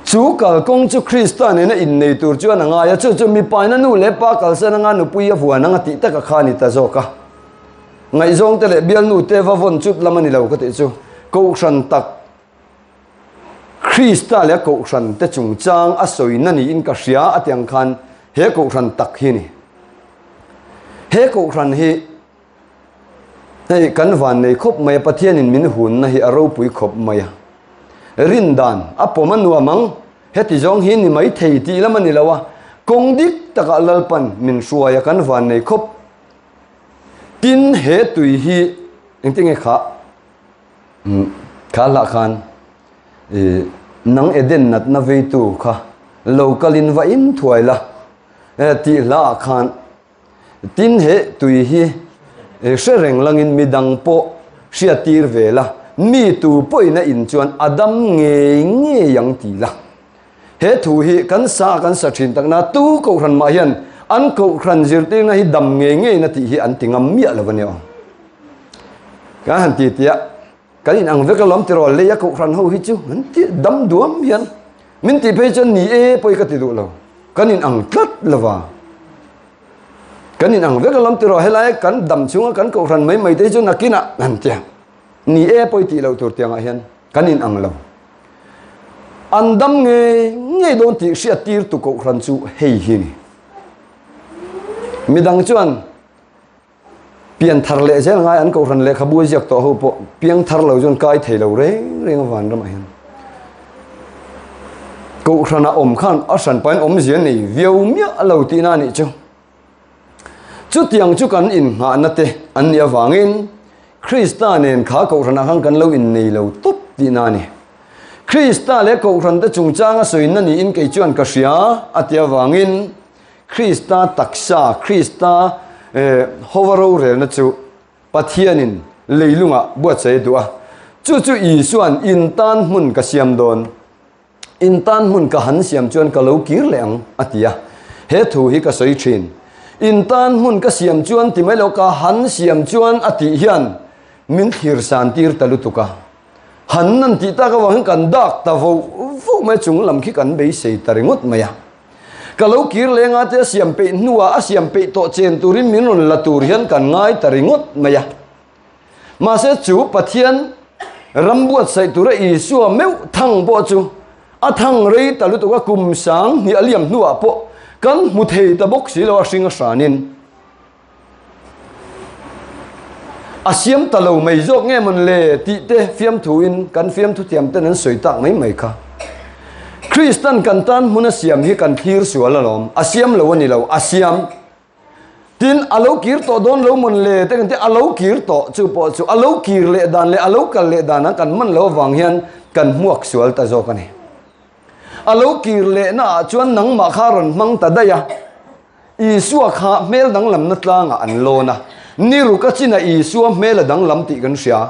Chu kalkawng chu Krista nena innei tur chuan a ngai a, chu chu mipaina nu leh pa kalsan anga nupui a vuan anga tih taka kha a ni ta zawk a. Ngaihzawngte leh bialnute va vawn chut lam a ni lo ka tih chu Kohhran tak Krista leh a Kohhran te chungchang a sawina niin ka hria a tiang khan he Kohhran tak hi a ni. He Kohhran hi hei kan van nei khawp mai a, Pathianin min hunna hi a ropui khawp mai a. Rin dan a pawm a nuam ang, heti zawng hi ni mai thei tih lam a ni lo a, kawng dik takah Lalpan min hruai a kan van nei khawp. Tin he tui hi engtinge khah? Kha hlah khan nang Eden natna veitu kha lo kalin va in thuai la tih hla ah khan tin he tui hi hre reng langin midang pawh hriattir ve la, mi tu pawhin a in chuan a dam ngei ngei ang ti la. He thu hi kan sa kan sa thin takna tu kohhran mah hian an kohhran zirtirna hi dam ngei ngei na tih hi an ti ngam miah lo a nia. Kan han ti tia kan in ang vek alawm tiraw lei a kohhran ho hi chu an ti dam duam hian min tih phei chuan ni e pawi ka ti duh lo kan in ang tlat lova kan in ang vek alawm tiraw helai kan dam chhunga kan kohhran mai mai te hi chu nakinah han tia ni e pawi tih loh tur tiangah hian kan in ang lo. An dam ngei ngei dawn tih hriat tir tu kohhran chu hei hi ni. Midang chuan pian thar leh zel ngai an kohhran lehkhabu a ziak tawh ho pawh piang thar lo chuan kai thei lo reng reng a van ramah hian. Kohhrana awm khan a hran pahin awmzia nei viau miah lo tihna a nih chu. Chutiang chu kan inngahna te an nih avangin Krista nen kha kohhranah khan kan lo innei lo tawp tihna a ni. Krista leh kohhran te chungchanga sawina niin kei chuan ka hria a tih avangin Krista taksa, Krista hova rorelna chu Pathianin leilungah buatsaih a duh a. Chu chu Isua'n in tan hmun ka siam dawn. In tan hmun ka han siam chuan ka lo kir leh ang, a ti a. He thu hi ka sawi thin. In tan hmun ka siam chuan ti mai lo, ka han siam chuan a tih hian min thlir san tir ta lutuk a. Han nan tih tak avang hian kan dak ta vo vo mai a, chung lam khi kan beisei ta ringawt mai a. Ka lo kir leh anga te a siam peih hnuah a siam peih tawh chen turin min rawn la tur hian kan ngai ta ringawt mai a. Mahse chu Pathian ram buatsaih tura Isua meuh thang pawh chu a thang rei ta lutuk a, kum sang hnih a liam hnuah pawh kan hmu thei ta bawk si lo a hring a hranin a siam ta lo mai zawk nge mawn le tih te fiamthuin kan fiamthu thiam ten an sawi tak mai mai kha. Kristan kan tan hmun a siam hi kan thlir sual alawm, a siam lo a ni lo, a siam. Tin, a lo kir tawh dawn lo mawn le te kan ti, a lo kir tawh chu pawh chu a lo kir leh dan leh a lo kal leh dan ah kan man lo avang hian kan hmuak sual ta zawk a ni. A lo kir lehna ah chuan nangmah kha rawn hmang ta daih a, Isua kha hmel danglamna tlangah an lawn a, ni ruk a chinah Isua hmel a danglam tih kan hria.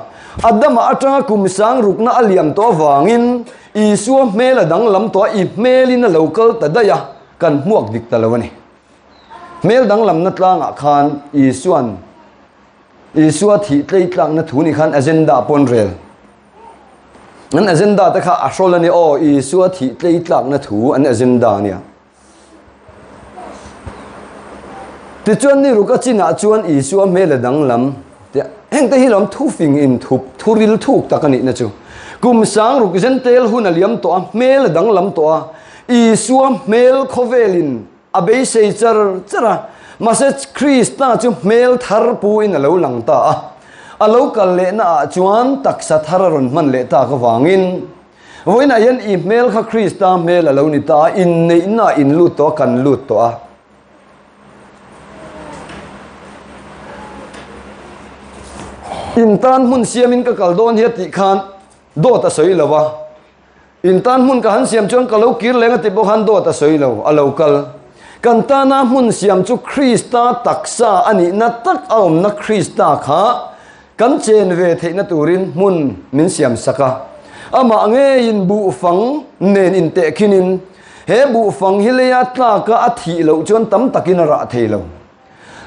Adama atanga kum sang rukna a liam tawh avangin Isua hmel a danglam tawh a, i hmelin a lo kal ta daih a, kan hmuak dik ta lo a ni. Hmel danglamna tlangah khan Isua'n Isua thih tlei tlakna thu nih khan agenda pawn rel. An agenda te kha a hrawl a ni aw, Isua thih tlei tlakna thu an agenda a nia. Tichuan ni ruk a chinah chuan Isua hmel a danglam tia hengte hi lawm thufing inthup thuril thuk tak a nihna chu. Kum sang ruk zentel hun a liam tawh a, hmel a danglam tawh a, Isua hmel khawvelin a beisei char char a, mahse Krista chu hmel thar puin a lo lang ta a. A lo kal lehna ah chuan taksa thar a rawn hman leh tak avangin vawiinah hian i hmel kha Krista hmel a lo ni ta a, inneihna ah in lut tawh a, kan lut tawh a. In tan hmun siamin ka kal dawn hi a tih khan dawt a sawi lo a. In tan hmun ka han siam chuan ka lo kir leng a ti bawk han dawt a sawi lo, a lo kal. Kan tana hmun siam chu Krista taksa a nihna tak a awmna Krista kha kan chen ve theihna turin hmun min siam sak a. Amah ngeiin buhfang nen intehkhinin he buhfang hi leia tlaka a thih loh chuan tam takin a rah thei lo.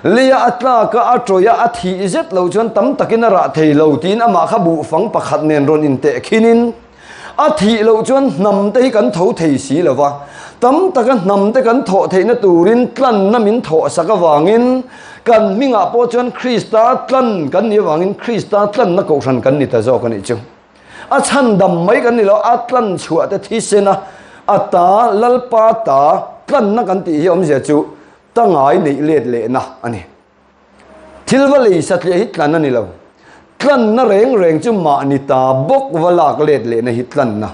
Leia a tlaka a tawih a a thih zet lo chuan tam takin a rah thei lo tiin amah kha buhfang pakhat nen rawn intehkhinin a thih loh chuan hnam te hi kan tho thei si lo va. Tam taka hnam te kan thawh theihna turin tlanna min thawh sak avangin kan hmingah pawh chuan Krista tlan kan nih avangin Krista tlanna kohhran kan ni ta zawk a nih chu. A chhandam mai kan ni lo, a tlan chhuah te thisena a ta Lalpa ta tlanna kan tih hi awmzia chu Tangai neih let lehna a ni. Thil va lei satliah hi tlan a ni lo. Tlanna reng reng chu mahni ta bawk va lak let lehna hi tlanna.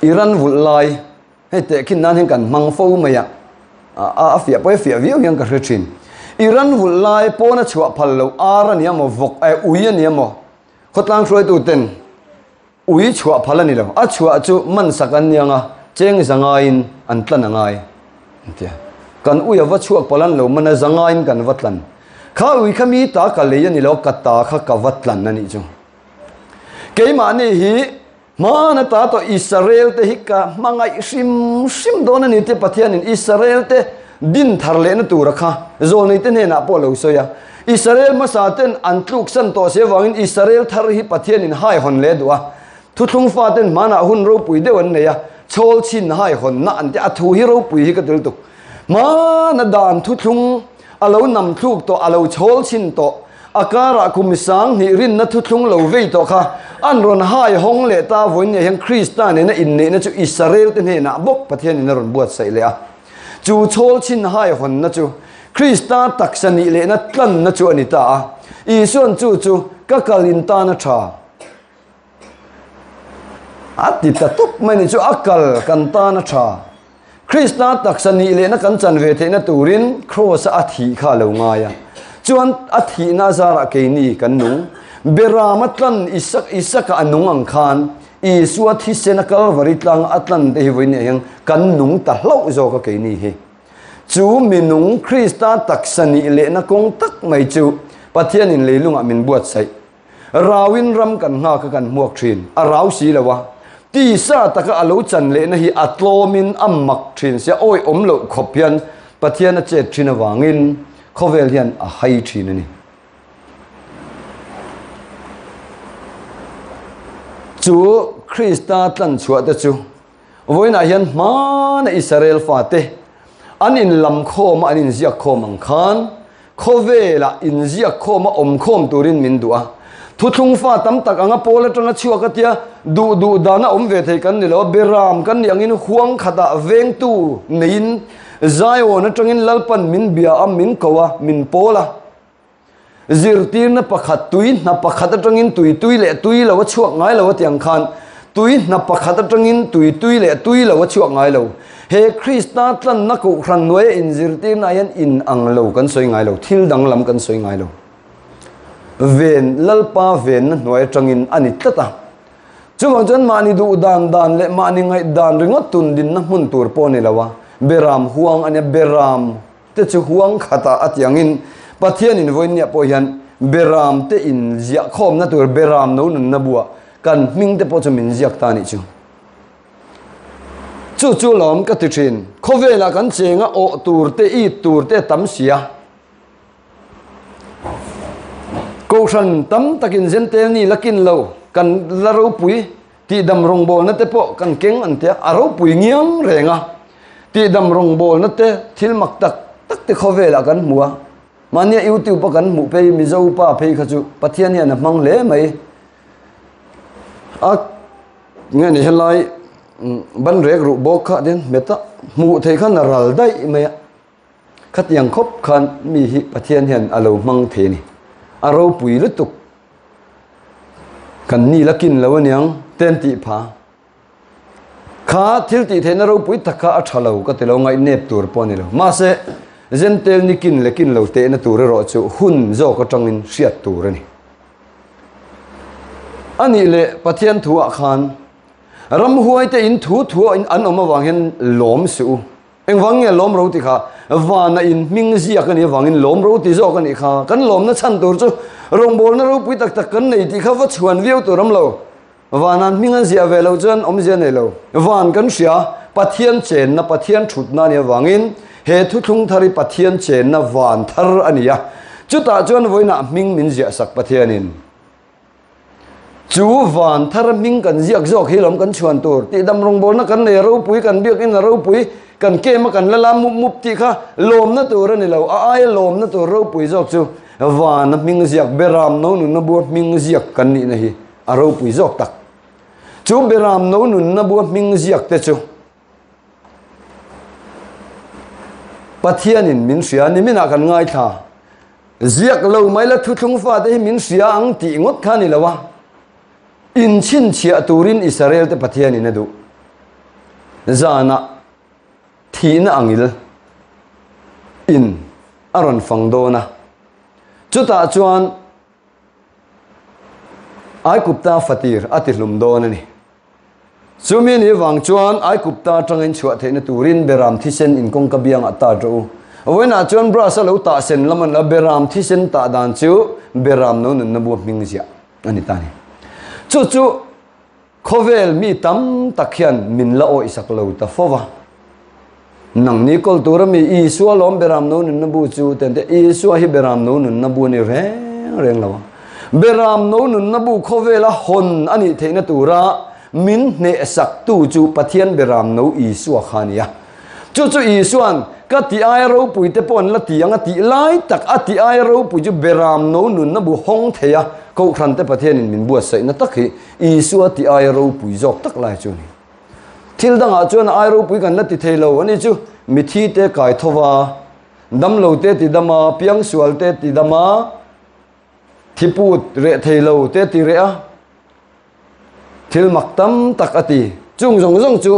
Iran vulh lai, hei tehkhin nan hian kan hmang fo mai a, a fiah pawh hi a fiah viau hian ka hre thin. Iran vulh lai pawna chhuah phal loh ar a ni emaw, vawk, ui a ni emaw, khawtlang hruaitu ten, Ui chhuah phal a ni lo. A chhuah chu man sak an ni ang a, cheng zangaiin an tlan a ngai an ti a. Kan ui a va chhuak palh an lo man a, zangaiin kan va tlan. Kha ui kha mi ta ka lei a ni lo, ka ta kha ka va tlan a nih chu. Keimahni hi hmana ta tawh Israel te hi ka hmangaih hrim hrim dawn a ni tia Pathianin Israel te din thar lehna tura kha zawlneite hnenah pawh a lo sawi a. Israel hmasa ten an tluksan tawh si avangin Israel thar hi Pathianin haihawn leh duh a. Thuthlung faten hmanah hun ropui deuh an nei a, chhawl chhin haihawnna an ti a, thu hi ropui hi ka tel tuk. Hmana dan thuthlung a lo nam thluk tawh, a lo chhawl chhin tawh, a karah kum sang hnih rinna thuthlung lo vei tawh kha an rawn haihawng leh ta vawiin nia hian Krista nena inneihna chu Israel te hnenah bawk Pathianin a rawn buatsaih leh a. Chu chhawl chhin haihawnna chu Krista taksa nih lehna tlanna chu a ni ta a. Isua'n chu chu ka kal in tan a tha a ti ta tawp mai ni chu a kal kan tan a tha. Krista taksa nih lehna kan chan ve theihna turin Kraws-a a thih kha a lo ngai a. Chuan a thihna zarah keini kan nung. Beram a tlan Isak Isaka a nung ang khan Isua thisena Kalvari tlanga a tlan te hi vawiin ah hian kan nung ta hlauh zawk a keini hi. Chu minung Krista taksa nih lehna kawng tak mai chu Pathianin leilungah min buatsaih. Rauin ram kan nghak a kan hmuak thin, a rau si lo a. Tisa taka a lo chan lehna hi a tlawmin a mak thin sia awi awm loh khawp hian Pathian a chet thin avangin khawvel hian a hai thin a ni. Chu Krista tlanchhuah te chu vawiinah hian hmana Israel fate an inlam khawm a, an inziak khawm ang khan khawvelah inziak khawm a awm khawm turin min duh a. Thuthlung fa tam tak anga pawl atanga chhuak a tia duh duh dana awm ve thei kan ni lo a, beram kan nih angin huang khatah vengtu neiin Zion atangin Lalpan min bia a, min ko a, min pawl a. Zirtirna pakhat tui hna pakhat atangin tui tui leh tui lo a chhuak ngai lo a ti ang khan tui hna pakhat atangin tui tui leh tui lo a chhuak ngai lo. He Krista tlanna kohhran hnuaia inzirtirna ah hian in ang lo kan sawi ngai lo, thil danglam kan sawi ngai lo. Ven, Lalpa venna hnuai atangin a ni tlat a. Chuvang chuan mahni duh dan dan leh mahni ngaih dan ringawt tun dinna hmun tur pawh a ni lo a, beram huang a nia, beram te chu huang khatah a tih angin Pathianin vawiin niah pawh hian beram te in ziah khawmna tur beram no nunna buah kan hming te pawh chu min ziak ta a nih chu. Chu chu lawm ka ti thin. Khawvelah kan chenga awh tur te it tur te tam sia. Kohhran tam takin zentel ni la kin lo kan la ropui tihdam rawngbawlna te pawh kan keng an tia a ropui ngiang reng a. Tihdam rawngbawlna te thil mak tak tak te khawvelah kan hmu a, mahnia YouTube a kan hmuh phei Mizo pa phei kha chu Pathian hian a hmang hle mai. A nge ni helai ban rek ruh bawk kha tin hmet a hmuh theih khan a ral daih mai a, khatiang khawp khan mi hi Pathian hian a lo hmang thei a ni, a ropui lutuk kan ni la kin lo aniang ten tih pha. Kha thil tih theihna ropui tak kha a tha lo ka ti lo, ngaihnep tur pawh a ni lo. Mahse, Zentel ni kin leh kin lo tehna tur erawh chu hun zawk atangin hriat tur a ni. A nih leh Pathian thuah khan ramhuaite in thu thu an awm avang hian lawm suh u. Engvang nge lawm ro ti kha? Vana in hming ziak a nih avangin lawm ro ti zawk a nih kha. Kan lawmna chhan tur chu rawngbawlna ropui tak tak kan nei tih kha va chhuan viau tur awm lo. Vanan hming an ziah ve loh chuan awmzia nei lo. Van kan hria, Pathian chenna, Pathian thutna a nih avangin he thuthlung thar hi Pathian chenna van thar a ni a. Chutah chuan vawiinah hming min ziah sak Pathianin. Chu van thar hming kan ziak zawk hi lawm kan chhuan tur. Tihdam rawngbawlna kan nei a ropui, kan biakin a ropui, kan kem a kan la lam mup mup tih kha lawmna tur a ni lo. A aia lawmna tur ropui zawk chu vana hming ziak, Beram no nunna bua hming ziak kan nihna hi. A ropui zawk tak. Chu Beram no nunna bua hming ziak te chu Pathianin min hria ni minah kan ngaithla. Ziak lo mai la thuthlung fate hi min hria ang tih ngawt kha ni lo a. Inchhinchhiah turin Israel te Pathianin a duh. Zanah thihna angil in a rawn fang dawn a. Chutah chuan Aikupta fatir a ti hlum dawn a ni. Chumi ni vang chuan Aikupta atangin chhuah theihna turin Beram thisen in kawngka biangah tat rawh u. Vawiinah chuan brush a lo tah sen lam a ni a, Beram thisen tah dan chu Beram no nunna bua hming ziah a ni ta a ni. Chu chu Khawvel mi tam tak hian min la awihsak lo ta fo va. Nangni kawl tura mi Isua lawm Beram no nunna bu chu ten te Isua hi Beram no nunna bu a ni reng reng lo a. Beram no nunna bu khawvela hawn a nih theihna tura min hnehsak tu chu Pathian Beram no Isua kha a ni a. Chu chu Isua'n ka ti aia ropui te pawh an la ti ang a tih lai tak a ti aia ropui chu Beram no nunna bu hawng thei a Kohhran te Pathianin min buatsaihna tak hi Isua ti aia ropui zawk tak lai chu a ni. Thil dangah chuan a ai ropui kan la ti thei lo a ni chu mithi te kai tho va, damlo te ti dam a, piangsual te ti dam a, thiput reh thei lo te ti reh a, Thil mak tam tak a ti. Chung zawng zawng chu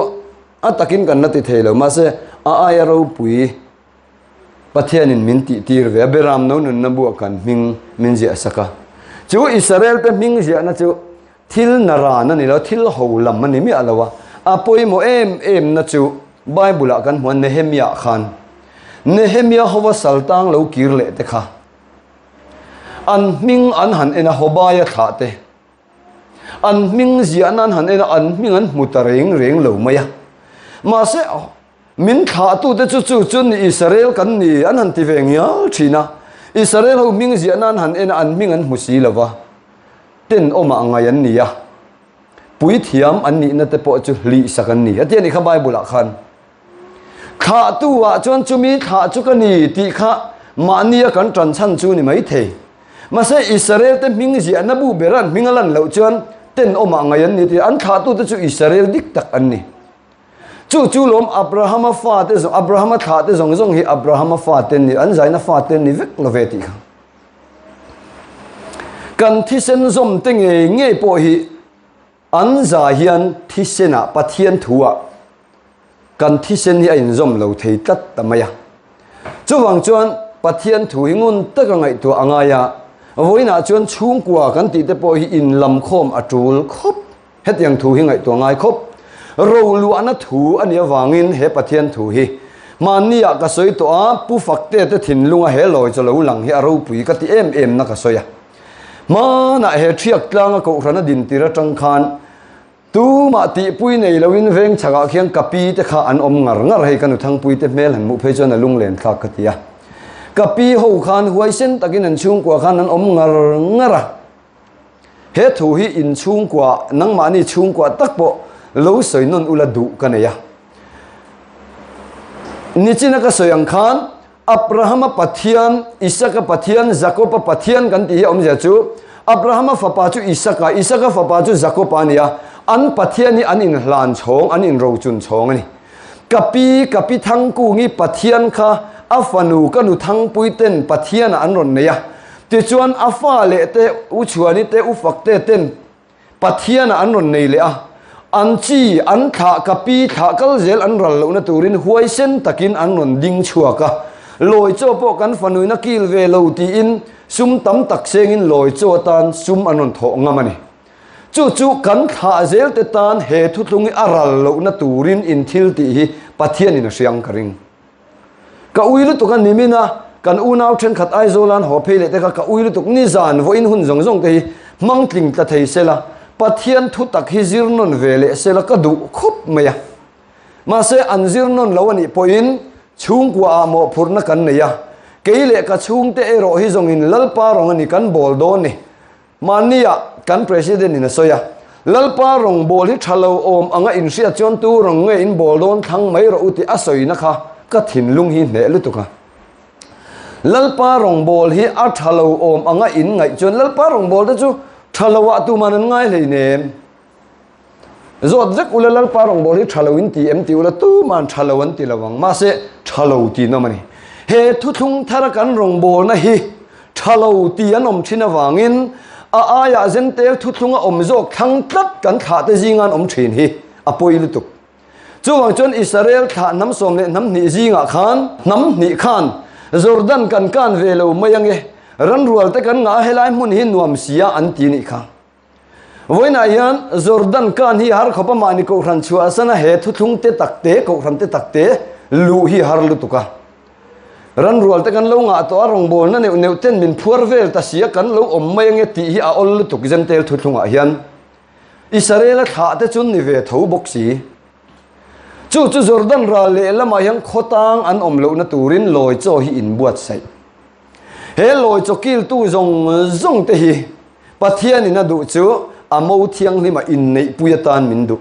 a takin kan la ti thei lo. Mahse, a aia ropui Pathianin min tihtir ve a, Beram no nunna buah kan hming min ziah sak a. Chu Israel-te hming ziahna chu thil naran a ni lo, thil ho lam a ni miah lo a. A pawimawh em emna chu Bible-ah kan hmu a, Nehemia khan Nehemia hova saltang lo kir leh te kha an hming an han en a, Hobaia thlah te. An hming ziahna an han en a, an hming an hmu ta reng reng lo mai a. Mahse, min thlahtute chu chu chu ni Israel kan ni an han ti ve ngial thin a. Israel ho hming ziahna an han en a, an hming an hmu si lo va. Tenawmah ngai an ni a. Puithiam an nihna te pawh chu hlihsak an ni. A ti a nih kha Bible-ah khan. Thlahtu-ah chuan chumi thlah chu ka ni tih kha mahnia kan ṭan chhan chu ni maithei. Mahse, Israel-te hming ziahna bu ber an hming a lan loh chuan tenawmah ngaih an ni tih an thlahtute chu Israel dik tak an ni. Chu chu lawm Abrahama fate zawng, Abrahama thlahte zawng zawng hi Abrahama fate an ni, an zaina fate an ni vek lo ve tih kha. Kan thisen zawmte ngei ngei pawh hi An za hian thisenah Pathian thuah kan thisen hi a inzawm lo thei tlat ta mai a. Chuvang chuan Pathian thu hi ngun taka ngaihtuah a ngai a, vawiinah chuan chhungkua kan tih te pawh hi inlamkhawm a tul khawp. Hetiang thu hi ngaihtuah ngai khawp. Roluahna thu a nih avangin he Pathian thu hi hmanniah ka sawi tawh a, Pu Fakte te thinlunga he lawi chaw lo lang hi a ropui ka ti em em na ka sawi a. Hmanah he ṭhiak tlanga kohhrana dintir aṭang khan tumah tihpui nei loin veng chhakah khian ka pi te kha an awm ngar ngar hei ka nuthangpui te hmel han hmuh phei chuan a lunglen thlak ka ti a. Ka pi ho khan huaisen takin an chhungkua khan an awm ngar ngar a. He thu hi in chhungkua nangmahni chhungkua tak pawh lo sawi nawn ula duh ka nei a. Nichina ka sawi ang khan Abrahama Pathian, Isaka Pathian, Jakoba Pathian kan tih hi a awmzia chu Abrahama fapa chu Isaka, Isaka fapa chu Jakoba a ni a, an Pathian hi an inhlan chhawng, an inrochun chhawng a ni. Ka pi, ka pi Thangkungi Pathian kha a fanu ka nu Thangpui ten Pathianah an rawn nei a, tichuan a fa leh te, U Chhuani te, U Fakte ten Pathianah an rawn nei leh a, an chi, an thlah, ka pi thlah kal zel an ral lohna turin huaisen takin an rawn ding chhuak a, lawi chaw pawh kan fanuina kil ve lo tiin sum tam tak sengin lawi chaw atan sum an rawn thawh ngam a ni. Chu chu kan thlah zel te tan he thuthlung hi a ral lohna turin in thil tih hi Pathianin a hria ang ka ring. Ka ui lutuk a nimin a, kan unau thenkhat Aizawla'n haw phei leh te kha ka ui lutuk nizan vawiin hun zawng zawng te hi hmang tling tla thei sela, Pathian thu tak hi zir nawn ve leh sela ka duh khawp mai a. Mahse an zir nawn lo a nih pawhin chhungkua ah mawhphurhna kan nei a, kei leh ka chhungte erawh hi zawngin Lalpa rawng a ni kan bawl dawn ni. Mahnia kan President in a sawi a, Lalpa rawng bawl hi tha lo awm anga inhriat chuan tu rawng nge in bawl dawn thlang mai rawh u tih a sawina kha ka thinlung hi hneh lutuk a. Lalpa rawng bawl hi a tha lo awm anga in ngaih chuan Lalpa rawng bawl te chu tha lo ah tuman an ngai hleinem. Zawt vek ula Lalpa rawng bawl hi tha lo in ti em ti ula tuman tha lo an ti lo ang mahse tha lo ti nawm a ni. He thuthlung thara kan rawng bawlna hi tha lo ti an awm thin avangin a aiah zentel thuthlung a awm zawk thlang tlat kan thlah te zinga an awm thin hi a pawi lutuk. Chuvang chuan Israel thlah hnam sawm leh hnam hnih zingah khan hnam hnih khan Jordan kan kan ve lo mai ange ranrual te kan ngah a helai hmun hi nuam sia an ti nih kha. Vawiinah hian Jordan kan hi har khawp a mahni kohhran chhuah sana he thuthlung te tak te, kohhran te tak te luh hi har lutuk a. Ranrual te kan lo ngah tawh a, rawngbawlna neuh neuh ten min phuar vel ta sia kan lo awm mai ange tih hi a awl lutuk Zentel thuthlungah hian. Israel-a thlah te chu ni ve tho bawk si. Chu chu Jordan ral lehlamah hian khawtang an awm lohna turin lawi chaw hi inbuatsaih. He lawi chaw kiltu zawng zawng te hi Pathianin a duh chu a mo thianghlima inneihpui atan min duh.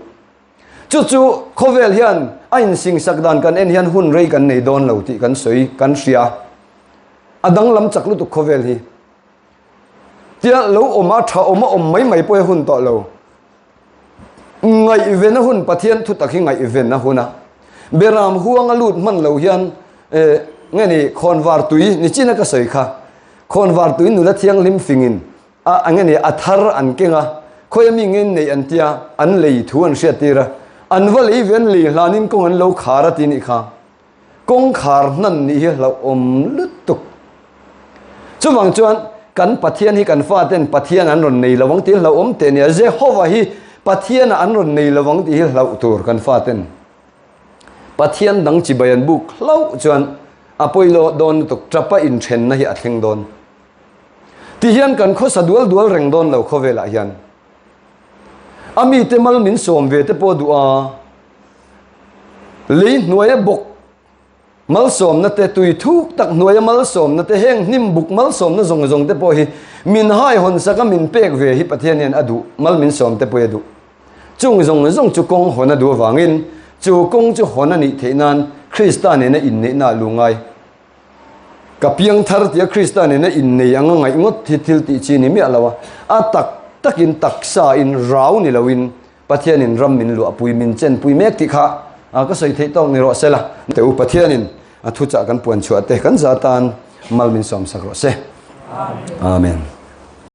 Chu chu khawvel hian a insingsak dan kan en hian hun rei kan nei dawn lo tih kan sawi kan hria. A danglam chak lutuk khawvel hi. Tia lo awm a tha awm a awm mai mai pawh hi hun tawh lo. Ngaihven a hun Pathian thu tak hi ngaihven a hun a. Beram huanga lut hman lo hian eh nge ni khawnvar tui ni chin a ka sawi kha. Khawnvar tui nula thianghlim fingin a a nge ni a thar an keng a, khawi ami nge nei an tia an lei thu an hriat tir a, an va lei ve an lei hlanin kawng an lo khar a ti nih kha. Kawngkhar hnan nih hi hlauhawm lutuk. Chuvang chuan kan Pathian hi kan faten Pathian an rawn nei lovang tih hlauhawm teh nia. Jehova hi Pathianah an rawn nei lovang tih hi hlauh tur kan faten. Pathian dang chibai an buk hlauh chuan a pawilo dawn lutuk tapa inthenna hi a thleng dawn. Ti hian kan khawsa dual dual reng dawn lo khawvelah hian. A mite mal min sawm ve te pawh duh a. Lei hnuaia bawk malsawmna te, tui thuk tak hnuaia malsawmna te, heng hnim buk malsawmna zawng zawng te pawh hi min haihawn sak a min pek ve hi Pathian hian a duh, mal min sawm te pawh hi a duh. Chung zawng zawng chu kawng hawn a duh avangin chu kawng chu hawn a nih theih nan Krista nena inneihna a lu ngai. Ka piang thar tia Krista nena innei anga ngaih ngawt hi thil tih chi ni miah lo a, a tak takin taksa in rau ni loin Pathianin ram min luahpui, min chenpui mek tih kha ka sawi theih tawk ni rawh se la. Te u Pathianin a thuchah kan puan chhuah te kan za tan mal min sawmsak rawh se. Amen.